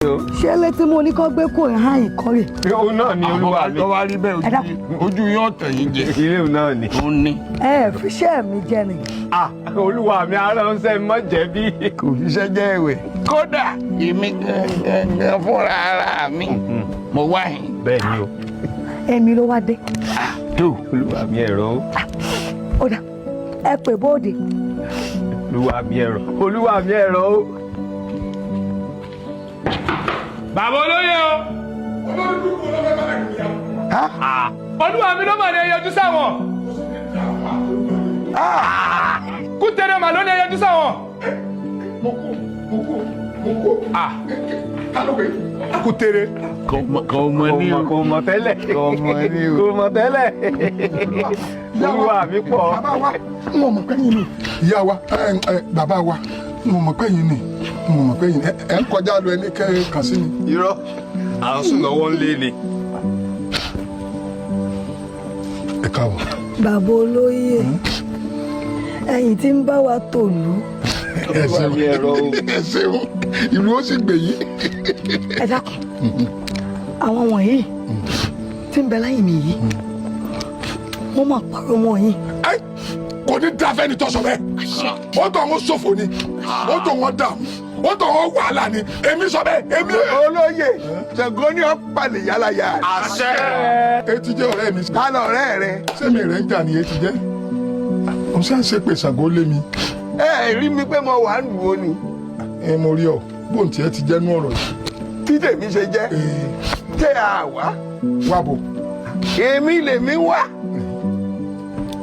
Ṣé létí mo ní kó gbé kó hàn yín kọ́rè? Òun náà ni, olúwa mi. Tó wá rí bẹ́ẹ̀, Ẹ dákun. ojú yín ọ̀tẹ̀ yín jẹ. Ilé òun náà ni. Ó ní. Ẹ fiṣẹ́ mi jẹ ni. Ah, olúwa mi, aránṣẹ́ mọ́ jẹ̀bi. Kò fiṣẹ́ jẹ́ ẹ̀wẹ̀. Kódà èmi gangan fúnra ara mi, mo wá yín. Bẹ́ẹ̀ ni o. Èmi ló wá dé. Tó. Olúwa mi, ẹ̀rọ o. Ó dà, ẹ pè bóde. Olúwa mi, ẹ̀rọ, olúwa mi, ẹ̀rọ o. Bàbá olóyè o. Olúwa mi ló mà ní ẹ yọjú sáwọn. Kútẹ́rẹ́ mà ló ní ẹ yọjú sáwọn. Mo kú, mo kú, mo kú. Ta ló pè? Kútẹ́rẹ́. Kò mọ ní o. Kò mọ̀ tẹ́lẹ̀. Kò mọ̀ ní o. Kò mọ̀ tẹ́lẹ̀, olúwa mi pọ̀. Bàbá wa, n ò mọ̀ pé yín ni. Ìyá wa, ẹ ẹ bàbá wa, n ò mọ̀ pé yín ni, n ò mọ̀ pé yín ni. Ẹ ń kọjá lọ, ẹni kẹ́ kàn sí mi. Irọ́, à ń sùn lọ́wọ́ ń lé ni. Ẹ káàbọ̀. Bàbá olóyè, ẹ̀yin tí ń bá wa tòlú. Ẹ ṣeun. Mi, ẹ̀rọ o. Ẹ ṣeun, ìlú ó sì gbè yín. Ẹ dákun, àwọn wọ̀nyí tí ń bẹ lẹ́yìn mi yìí, wọ́n máa parọ́ mọ́ yín. Ẹ kò ní dáfẹ́ ni tọ́sọ bẹ́ẹ̀. Ó tọ̀ wọ́n ṣòfò ni, ó tọ̀ wọ́n dààmú, ó tọ̀ wọ́n wàhálà ni. Èmi sọ bẹ́ẹ̀, èmi. Olóyè, Ṣàngó ní ọ̀pàlẹ̀ yálà yá. Àṣẹ. Etí jẹ́ ọ̀rẹ́ mi. Ká lọ ọ̀rẹ́ rẹ. Sẹ́mi rẹ̀ ń jà ní etí jẹ́ òun ṣe ń ṣe pé Ṣàngó lé mi. Ẹ rí mi pé mo wà ń dùn ó ni. Ẹ mo rí ọ, bóun tiẹ̀ ti jẹ́ nú ọ̀rọ̀ yìí. Tí tèmi ṣe jẹ́ Ee, tẹ́ a wá. Wà bò. Èmi lèmi wá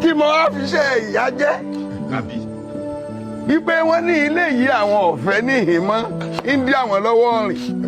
tí mo wá fi ṣe ìyá jẹ́ wípé wọ́n ní ilé yìí, àwọn ọ̀fẹ́ níhìn mọ́ ń dí àwọn lọ́wọ́ rìn.